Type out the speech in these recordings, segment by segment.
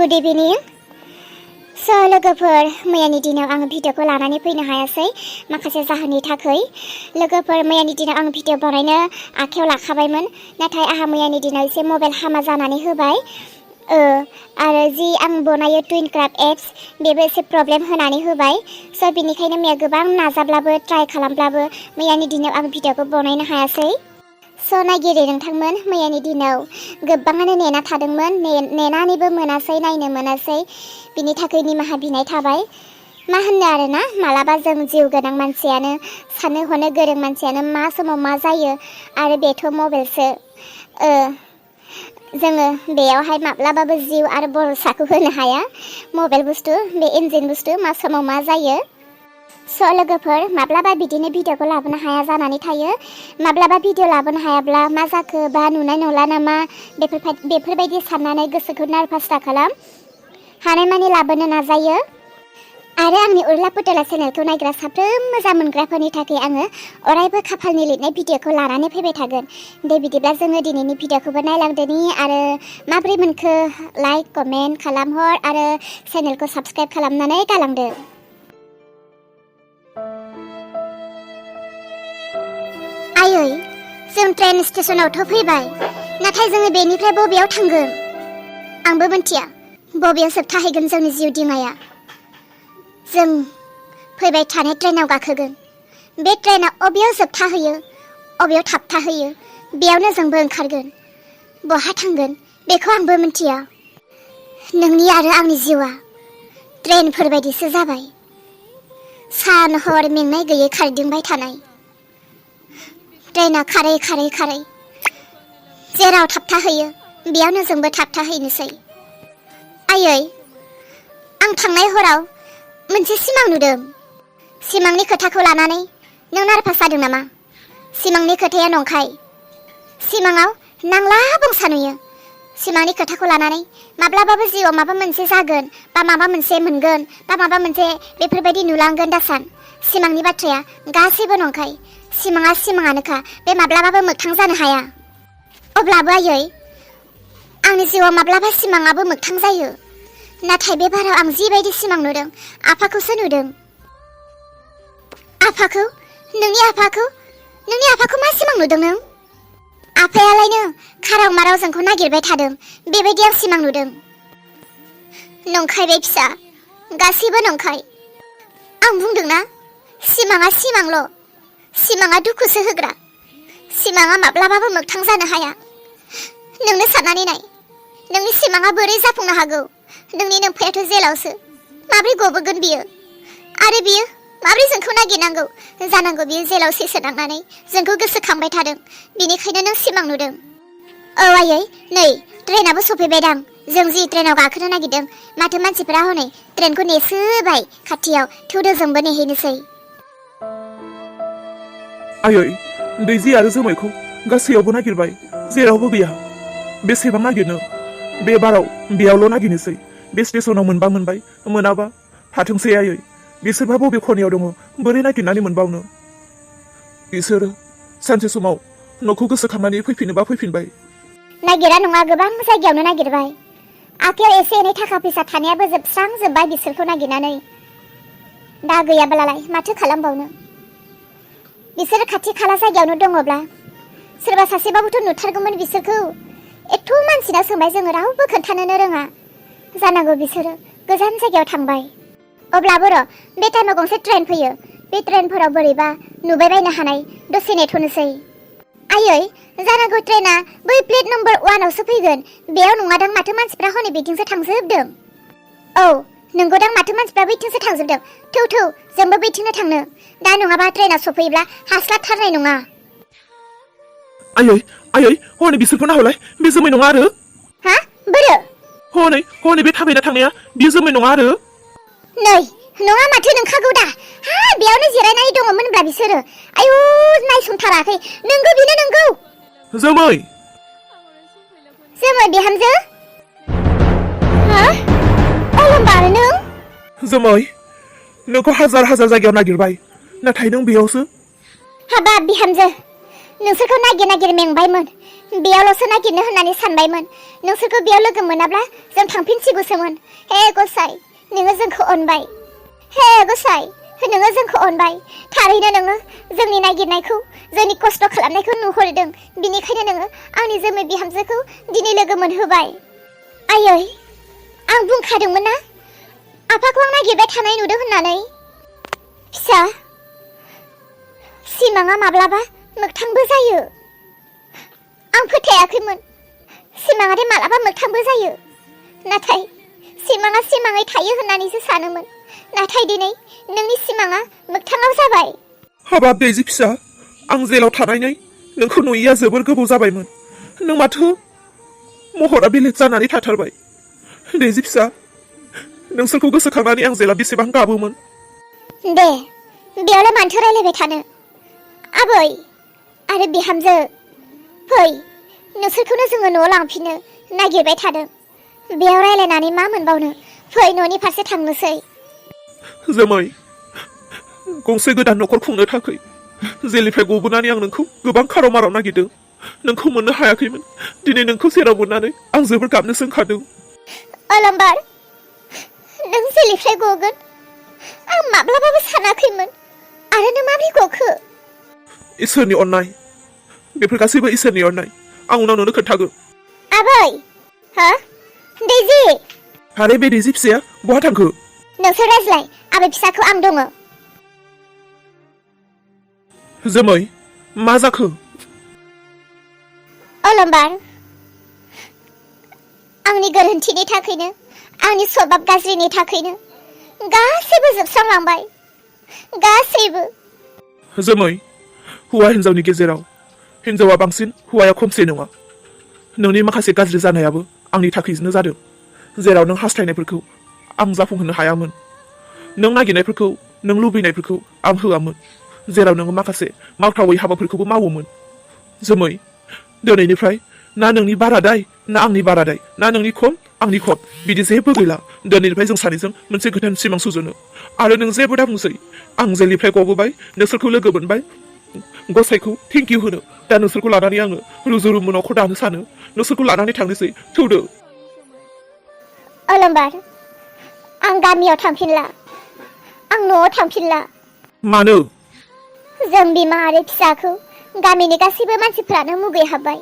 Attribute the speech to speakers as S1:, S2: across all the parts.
S1: Good इभिनिं। लोगोफोर मैयानि दिनाव आङो भिडिअखौ लानानै फैनो हायासै माखासे जाहोननि थाखाय। लोगोफोर मैयानि दिनाव आं भिडिअ बनायनो आखायाव लाखाबायमोन, नाथाय आंहा मैयानि दिनाव एसे मबाइल हामा जानानै होबाय। आरो जि आं बनायो टुइन क्राफ्ट एप्स बेबो एसे प्रब्लेम होनानै होबाय। बिनिखायनो मैया गोबां नाजाब्लाबो ट्राइ खालामब्लाबो मैयानि दिनाव आं भिडिअखौ बनायनो हायासै। नायगिरि नोंथांमोन, मैयानि दिनाव गोबाङानो नेना थादोंमोन, नेनानैबो मोनासै, नायनो मोनासै। बिनि थाखाय निमाहा बिनाय थाबाय। मा होननो आरोना, मालाबा जों जिउ गोनां मानसियानो, साननो हनो गोरों मानसियानो मा समाव मा जायो। आरो बेथ' मबाइलसो, जोङो बेयावहाय माब्लाबाबो जिउ आरो भरसाखौ होनो हाया। मबाइल बुस्थु, बे इन्जिन बुस्थु, मा समाव मा जायो। लोगोफोर, माब्लाबा बिदिनो भिडिअखौ लाबोनो हाया जानानै थायो। माब्लाबा भिडिअ लाबोनो हायाब्ला मा जाखो बा नुनाय नंला नामा बेफोरबायदि साननानै गोसोखौ नार्भास दा खालाम। हानायमानि लाबोनो नाजायो। आरो आंनि उर्ला पुतला चेनेलखौ नायग्रा साफ्रोम मोजां मोनग्राफोरनि थाखाय आङो अरायबो खाफालनि लिरनाय भिडिअखौ लानानै फैबाय थागोन। दे बिदिब्ला जोङो दिनैनि भिडिअखौबो नायलांदोनि आरो माब्रै मोनखो लाइक कमेन्ट खालामहर आरो चेनेलखौ साबस्क्राइब खालामनानै गालांदो। आयै, जों ट्रेन स्टेशनावथ' फैबाय, नाथाय जोङो बेनिफ्राय बबेयाव थांगोन? आंबो मिन्थिया बबेयाव जोबथाहैगोन जोंनि जिउ दिङाया। जों फैबाय थानाय ट्रेनाव गाखोगोन। बे ट्रेना अबेयाव जोबथाहैयो, अबेयाव थाबथाहैयो, बेयावनो जोंबो ओंखारगोन। बहा थांगोन बेखौ आंबो मिन्थिया। नोंनि आरो आंनि जिउआ ट्रेनफोर बायदिसो जाबाय, सान हर मेंनाय गैयै खारदिंबाय थानाय। ट्रेना खारै खारै खारै जेराव थाबथाहैयो बेयावनो जोंबो थाबथाहैनोसै। आयै, आं थांनाय हराव मोनसे सिमां नुदों। सिमांनि खोथाखौ लानानै नों नार्भास जादों नामा? सिमांनि खोथाया नंखाय। सिमाङाव नांला बंसा नुयो। सिमांनि खोथाखौ लानानै माब्लाबाबो जिउआव माबा मोनसे जागोन बा माबा मोनसे मोनगोन बा माबा मोनसे बेफोरबायदि नुलांगोन दासान। सिमांनि बाथ्राया गासैबो नंखाय। सिमाङा सिमाङानोखा, बे माब्लाबाबो मोगथां जानो हाया। अब्लाबो आयै, आंनि जिउआव माब्लाबा सिमाङाबो मोगथां जायो। नाथाय बे बाराव आं जिबायदि सिमां नुदों, आफाखौसो नुदों। आफाखौ? नोंनि आफाखौ मा सिमां नुदों नों? आफायालायनो खाराव माराव जोंखौ नागिरबाय थादों, बेबायदि आं सिमां नुदों। नंखाय बे फिसा, गासैबो नंखाय। आं बुंदोंना, सिमाङा सिमांल'। सिमाङा दुखुसो होग्रा। सिमाङा माब्लाबाबो मोगथां जानो हाया। नोंनो साननानै नाय, नोंनि सिमाङा बोरै जाफुंनो हागौ? नोंनि नोमफायाथ' जेलावसो। माब्रै गबोगोन बियो? आरो बियो माब्रै जोंखौ नागिरनांगौ? जानांगौ बियो जेलाव सैसोनांनानै जोंखौ गोसोखांबाय थादों, बेनिखायनो नों सिमां नुदों। औ आयै, नै ट्रेनाबो सफैबायदां। जों जि ट्रेनाव गाखोनो नागिरदों, माथो मानसिफोरा हनै ट्रेनखौ नेसोबाय खाथियाव। थौदो जोंबो नेहैनोसै।
S2: आयै, दैजि आरो जोमैखौ गासैयावबो नागिरबाय, जेरावबो गैया। बेसेबां नागिरनो? बे बाराव बेयावल' नागिरनोसै। बे स्टेशनाव मोनबा मोनबाय, मोनाबा थाथोंसै आयै। बिसोरबा बबे खनायाव दङ, बोरै नागिरनानै मोनबावनो? बिसोरो सानसे समाव न'खौ गोसोखांनानै फैफिनोबा फैफिनबाय।
S1: नागिरा नङा, गोबां जायगायावनो नागिरबाय। आखायाव एसे एनै थाखा फैसा थानायाबो जोबस्रांजोब्बाय बिसोरखौ नागिरनानै। दा गैयाब्लालाय माथो खालामबावनो? बिसोरो खाथि खाला जायगायावनो दङब्ला सोरबा सासेबाबोथ' नुथारगौमोन बिसोरखौ। एथ' मानसिनाव सोंबाय जोङो, रावबो खोन्थानोनो रोङा। जानांगौ बिसोरो गोजान जायगायाव थांबाय। अब्लाबो र', बे टाइमाव गंसे ट्रेन फैयो। बे ट्रेनफोराव बोरैबा नुबाय बायनो हानाय, दसे नेथ'नोसै। आयै, जानांगौ ट्रेना बै प्लेट नम्बर 1आवसो फैगोन। बेयाव नङादां, माथो मानसिफ्रा हनै बिथिंसो थांजोबदों। औ, नंगौदां, माथो मानसिफ्रा बैथिंसो थांजोबदों। थौ जोंबो बैथिंनो थांनो। दा नङाबा ट्रेना सफैयोब्ला हास्लाबथारनाय नङा।
S2: आयै, हनै बिसोरखौ नाहरलाय, बे जोमै नङा आरो।
S1: हा? बोरो?
S2: हनै बे थाबायना थांनाया, बियो जोमै नङा आरो।
S1: नै, नङा माथो, नोंखागौ दा। हा, बेयावनो जिरायनानै दङमोनब्ला बिसोरो। आयु, नायसनथाराखै। नोंगौ, बेनो नोंगौ।
S2: जोमै
S1: बिहामजो? हा? अलंबार नों?
S2: जोमै, नोंखौ हाजार हाजार जायगायाव नागिरबाय, नाथाय नों बेयावसो।
S1: हाबाब बिहामजो, नोंसोरखौ नागिर नागिर मेंबायमोन बेयावल'सो नागिरनो होननानै सानबायमोन नोंसोरखौ बेयाव लोगो मोनाब्ला जों थांफिनसिगौसोमोन हे गसाइ नोङो जोंखौ अनबाय हे गसाइ नोङो जोंखौ अनबाय थारैनो नोङो जोंनि नागिरनायखौ जोंनि खस्थ' खालामनायखौ नुहुरदों बिनिखायनो नोङो आंनि जोमै बिहामजोखौ दिनै लोगो मोनहोबाय आयै आं बुंखादोंमोन ना आफाखौ आं नागिरबाय थानाय नुदों होननानै फिसा सिमाङा माब्लाबा मोगथांबो जायो आं फोथायाखैमोन सिमाङादि मालाबा मोगथांबो जायो नाथाय सिमाङा सिमाङै थायो होननानैसो सानोमोन नाथाय दिनै नोंनि सिमाङा मोगथाङाव जाबाय
S2: हाबाब दैजि फिसा आं जेलाव थानानै नोंखौ नुयैया जोबोर गोबाव जाबायमोन नों माथो महरा बेलेग जानानै थाथारबाय दैजि फिसा नोंसोरखौ गोसोखांनानै आं जेला बेसेबां गाबोमोन
S1: दे बेयावलाय मानोथो रायलायबाय थानो आबै आरो बिहामजो फै नोंसोरखौनो जोङो न'आव लांफिनो नागिरबाय थादों बेयाव रायलायनानै मा मोनबावनो फै न'नि फारसे थांनोसै
S2: जोमै गंसे गोदान न'खर खुंनो थाखाय जेलनिफ्राय गबोनानै आं नोंखौ गोबां खाराव माराव नागिरदों नोंखौ मोननो हायाखैमोन दिनै नोंखौ सेराव मोननानै आं जोबोर गाबनोसो ओंखारदों
S1: अलम्बार नों जेलनिफ्राय गगोन आं माब्लाबाबो सानाखैमोन आरो नों माबोरै गखो
S2: इसोरनि अननाय बेफोर गासैबो इसोरनि अननाय आं उनाव नोंनो खोन्थागोन
S1: आबै हो दैजि
S2: आरे बे दैजि फिसाया बहा थांखो
S1: नोंसोर रायज्लाय आबै फिसाखौ आं दङ
S2: जोमै मा जाखो
S1: अलम्बार आंनि गोरोन्थिनि थाखायनो आंनि स्वभाब गाज्रिनि थाखायनो गासैबो जोबस्रांलांबाय गासैबो
S2: जोमै हौवा हिन्जावनि गेजेराव हिन्जावा बांसिन हौवाया खमसे नङा नोंनि माखासे गाज्रि जानायाबो आंनि थाखायनो जादों जेराव नों हास्थायनायफोरखौ आं जाफुंहोनो हायामोन नों नागिरनायफोरखौ नों लुबैनायफोरखौ आं होआमोन जेराव नोङो माखासे मावथावै हाबाफोरखौबो मावोमोन जोमै दिनैनिफ्राय ना नोंनि बारादाय ना आंनि बारादाय ना नोंनि खम आंनि खम बिदि जेबो गैला दिनैनिफ्राय जों सानैजों मोनसे गोदान सिमां सुजुनो आरो नों जेबो दा बुंसै आं जेलनिफ्राय गबोबाय नोंसोरखौ लोगो मोनबाय गसाइखौ थेंक इउ होनो दा नोंसोरखौ लानानै आङो रुजु रुमु न'खौ दानो सानो नोंसोरखौ लानानै थांनोसै थौदो
S1: अलम्बार आं गामियाव थांफिनला आं न'आव थांफिनला
S2: मानो
S1: जों बिमा आरो फिसाखौ गामिनि गासैबो मानसिफ्रानो मुगैहाबबाय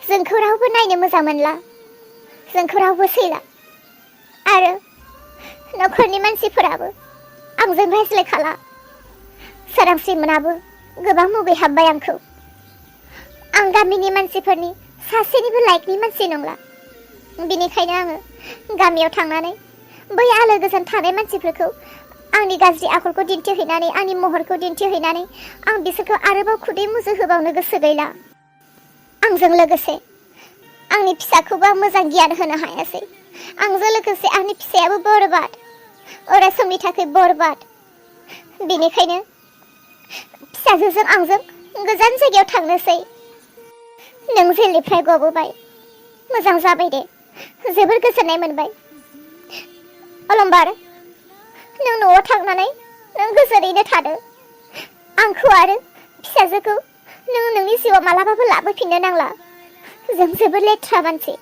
S1: जोंखौ रावबो नायनो मोजां मोनला जोंखौ रावबो सैला आरो न'खरनि मानसिफोराबो आंजों रायज्लायखाला सोरांस्रिमोनाबो गोबां मुगैहाबबाय आंखौ आं गामिनि मानसिफोरनि सासेनिबो लाइकनि मानसि नंला बिनिखायनो आङो गामियाव थांनानै बै आलो गोजोन थानाय मानसिफोरखौ आंनि गाज्रि आखलखौ दिन्थिहैनानै आंनि महरखौ दिन्थिहैनानै आं बिसोरखौ आरोबाव खुदै मुजु होबावनो गोसो गैला आंजों लोगोसे आंनि फिसाखौबो आं मोजां गियान होनो हायासै आंजों लोगोसे आंनि फिसायाबो बरबाद अराय समनि थाखाय बरबाद बेनिखायनो फिसाजोजों आंजों गोजान जायगायाव थांनोसै नों जेलनिफ्राय गबोबाय मोजां जाबाय दे जोबोर गोजोननाय मोनबाय अलम्बार नों न'आव थांनानै नों गोजोनैनो थादो आंखौ आरो फिसाजोखौ नों नोंनि जिउआव मालाबाबो लाबोफिननो नांला जों जोबोर लेथ्रा मानसि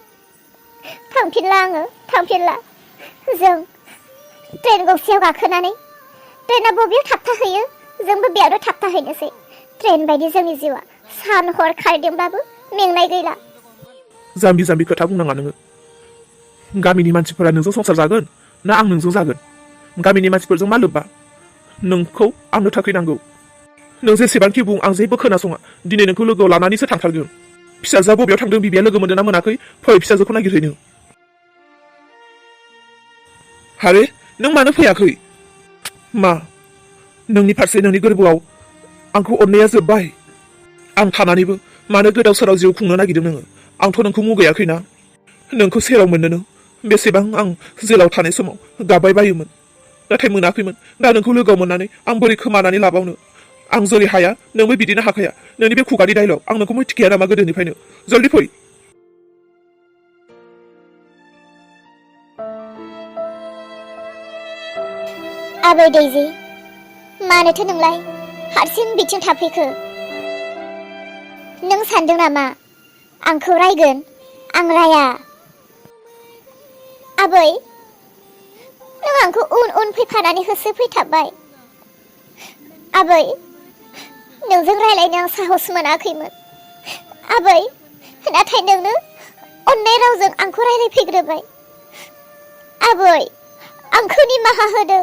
S1: थांफिनला आङो थांफिनला जों ट्रेन गंसेयाव गाखोनानै ट्रेना बबेयाव थाबथाहैयो जोंबो बेयावनो थाबथाहैनोसै ट्रेन बायदि जोंनि जिउआ सान हर खारदोंब्लाबो मेंनाय गैला
S2: जाम्बि जाम्बि खोथा बुंनाङा नोङो गामिनि मानसिफोरा नोंजों संसार जागोन ना आं नोंजों जागोन गामिनि मानसिफोरजों मा लोब्बा नोंखौ आंनो थाखाय नांगौ नों जेसेबांखि बुं आं जेबो खोनासङा दिनै नोंखौ लोगोआव लानानैसो थांथारगोन फिसाजोआ बबेयाव थांदों बिबिया लोगो मोनदों ना मोनाखै फै फिसाजोखौ नागिरहैनो हारे नों मानो फैयाखै मा नोंनि फारसे नोंनि गोरबोआव आंखौ अननाया जोब्बाय आं थानानैबो मानो गोदाव सोराव जिउ खुंनो नागिरदों नोङो आंथ' नोंखौ मुगैयाखैना नोंखौ सेराव मोननोनो बेसेबां आं जेलाव थानाय समाव गाबबाय बायोमोन नाथाय मोनाखैमोन दा नोंखौ लोगोआव मोननानै आं बोरै खोमानानै लाबावनो आं जेरै हाया नोंबो बिदिनो हाखाया नोंनि बे खुगानि डायलग आं नोंखौ मिथिखाया नामा गोदोनिफ्रायनो जल्दि फै
S1: आबै दैजि मानोथो नोंलाय हारसिं बिथिं थाफैखो नों सानदों नामा आंखौ रायगोन? आं राया। आबै, नों आंखौ उन उन फैफानानै होसोफैथाबबाय। आबै, नोंजों रायलायनो आं साहस मोनाखैमोन। आबै, नाथाय नोंनो अननाय रावजों आंखौ रायलायफैग्रोबाय। आबै, आंखौ निमाहा होदो।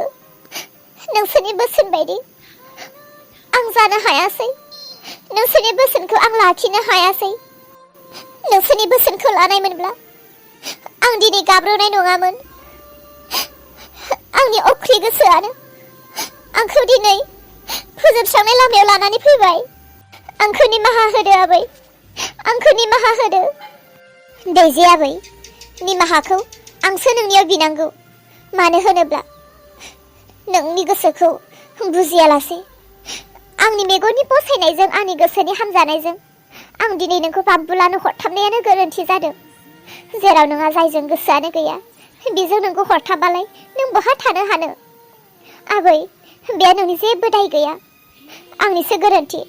S1: नोंसोरनि बोसोन बायदि आं जानो हायासै। नोंसोरनि बोसोनखौ आं लाखिनो हायासै। नोंसोरनि बोसोनखौ लानायमोनब्ला आं दिनै गाब्र'नाय नङामोन। आंनि अख्रि गोसोआनो आंखौ दिनै फोजोबस्रांनाय लामायाव लानानै फैबाय। आंखौ निमाहा होदो आबै, आंखौ निमाहा होदो। दैजि आबै, निमाहाखौ आंसो नोंनियाव बिनांगौ। मानो होनोब्ला नोंनि गोसोखौ बुजियालासे आंनि मेगननि फसायनायजों, आंनि गोसोनि हामजानायजों आं दिनै नोंखौ बाबुलानो हरथाबनायानो गोरोन्थि जादों। जेराव नोंहा जायजों गोसोआनो गैया बेजों नोंखौ हरथाबालाय नों बहा थानो हानो? आबै, बेयाव नोंनि जेबो दाय गैया, आंनिसो गोरोन्थि।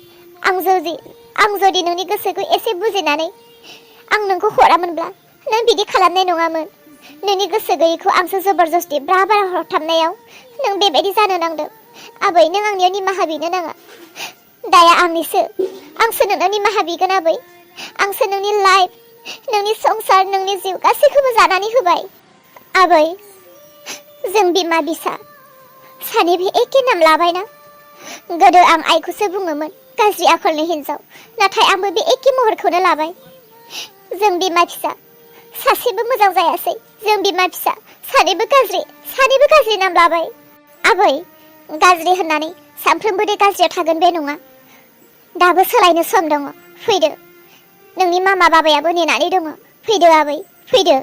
S1: आं जुदि नोंनि गोसोखौ एसे बुजिनानै आं नोंखौ हरामोनब्ला नों बिदि खालामनाय नङामोन। नोंनि गोसो गैयैखौ आंसो जबरदस्ति ब्रा ब्रा हरथाबनायाव नों बेबायदि जानो नांदों। आबै, नों आंनियाव निमाहा बिनो नाङा। दाया आंनिसो। आंसो नोंनाव निमाहा बिगोन आबै। आंसो नोंनि लाइफ, नोंनि संसार, नोंनि जिउ गासैखौबो जानानै होबाय। आबै, जों बिमा बिसा सानैबो एखे नाम लाबायना। गोदो आं आइखौसो बुङोमोन गाज्रि आखलनि हिन्जाव, नाथाय आंबो बे एखे महरखौनो लाबाय। जों बिमा फिसा सासेबो मोजां जायासै। जों बिमा फिसा सानैबो गाज्रि नाम लाबाय। आबै, गाज्रि होननानै सानफ्रोमबो दे गाज्रियाव थागोन बे नङा। दाबो सोलायनो सम दङ। फैदो, नोंनि मामा बाबायाबो नेनानै दङ। फैदो आबै, फैदो।